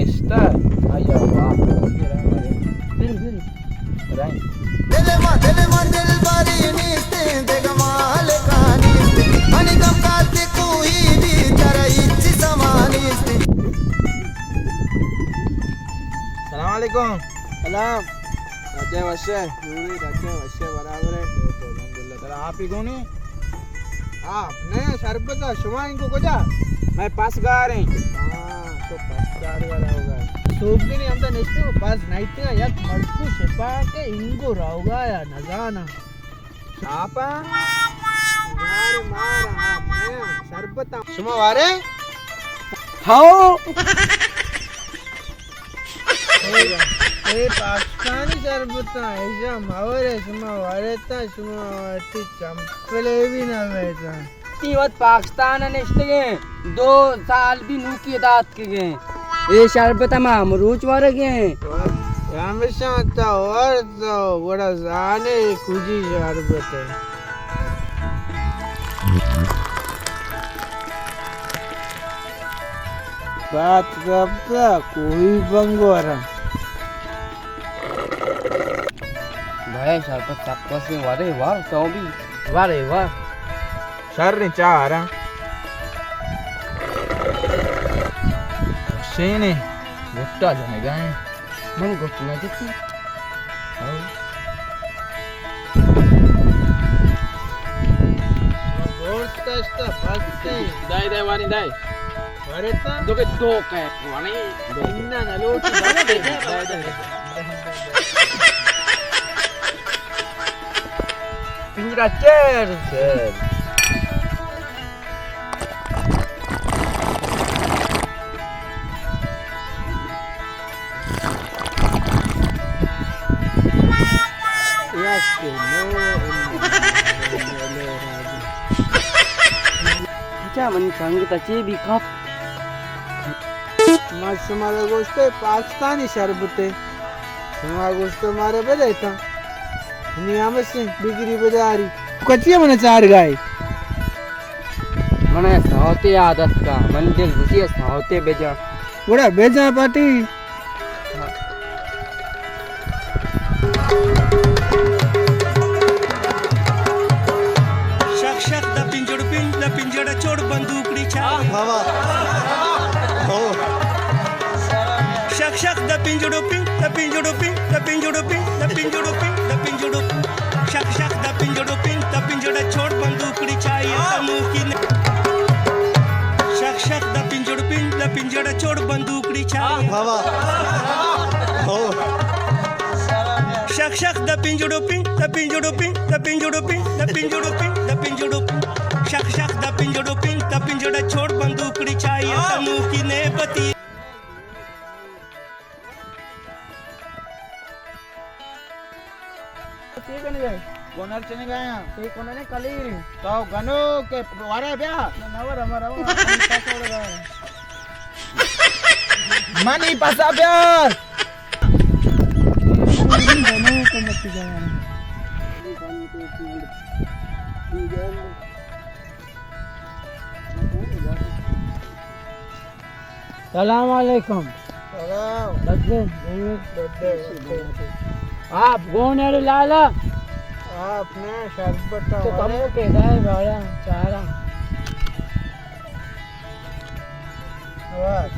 اشتر، آیا واہ، برے، برے۔ رائے۔ دل ما، دل ما دلبری نیست، دگہ مالکا نیست۔ منی دم کاتی کوئی بھی ترا ہچ سما نیست۔ سلام علیکم۔ سلام۔ راجہ وشے؟ جوڑے، راجہ وشے، برابر ہے۔ الحمدللہ۔ ترا آپ ہی گونی؟ آپ نے شربت، شما انگو کجا؟ میں پس گار ہیں۔ ہاں، تو پس گار والا ہوگا۔ سوگنی ہم تو نشتے ہو، پس نائتے، یک مڑکو شپا کے انگو رہوگا یا نزانا۔ آپ؟ یار مار، آپ نے شربت۔ شما وارے؟ ہاؤ۔ اے، اے پاکستانی شربتاں، ایشاں مورے، شما ورے تا، شما وتی چمپلے بھی نہ بیتا۔ تی وت پاکستان ء نشتگیں، دو سال بھی نوکی دات کگیں۔ اے شربت ما ہم روچ ورگیں۔ ہمیشہ تا ور تو گڑا زانے کجی شربت ہے۔ بات گپتا کوئی بنگورا۔ بھائی شربت سک وشیں، ورے ور تو بھی۔ ورے ور۔ شر چارا۔ شینے گٹا جنگائیں۔ من گٹ نہ جتی۔ ہاں۔ گوشت کشتا پستے۔ دائے، دائے، وانی دائے۔ ورتا؟ دو کے دو کے وانی۔ نہ، نہ، لوٹی۔ دائے، دائے۔ پنجرہ چیر، چیر۔ اچھا، منی سنگت اچے بھی کپ۔ ما شمارا گوشتے پاکستانی شربتے۔ شما گوشتے مارا بدے تا۔ نی ہمشیں بگری بداری۔ کچی من چار گائے۔ من ساوتے عادت کا، من دل گوشی ساوتے بجا۔ گڑا بجا پاٹی۔ شک شک دا پنجڑ پنج، دا پنجڑ چوڑ بندوکڑی چا۔ واہ واہ۔ ہو۔ شک شک دا پنجڑو پنج، دا پنجڑو پنج، دا پنجڑو پنج، دا پنجڑو پنج، دا پنجڑو پنج۔ شک شک دا پنجڑو پنج، دا پنجڑ چوڑ بندوکڑی چائی تنو کی نے۔ شک شک دا پنجڑ پنج، دا پنجڑ چوڑ بندوکڑی چائی۔ واہ واہ۔ ہو۔ شک شک دا پنجڑو پنج، دا پنجڑو پنج، دا پنجڑو پنج، دا پنجڑو پنج، دا پنجڑو پنج۔ شک شک دا پنجڑو پنج، دا پنجڑ چوڑ بندوکڑی چائی تنو کی نے بتی۔ تی کنگا ئے؟ گنر چنگا آں۔ تی کننے کلیری۔ تو گنو کہ ورے بیا۔ نہ، نہ ورا، مرا، ورا۔ منی پسا بیا۔ گنو کو مت جانا۔ سلام علیکم۔ سلام۔ بدے؟ بدے۔ آپ گون اڑے لالا؟ آپ نے شربت تو کمو کے دائے باڑا چارا۔ وار۔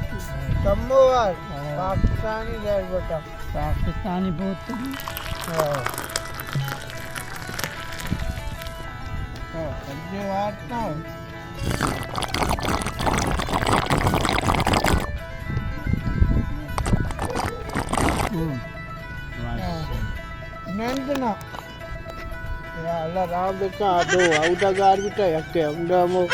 کمو وار۔ ہاں۔ پاکستانی شربت۔ پاکستانی بوتل۔ ہاں۔ ہاں، سبزی وار تو۔ ہم۔ نند نا۔ یا اللہ، رام بکا دو، اودا گار بیتا، یک ہمدا مو۔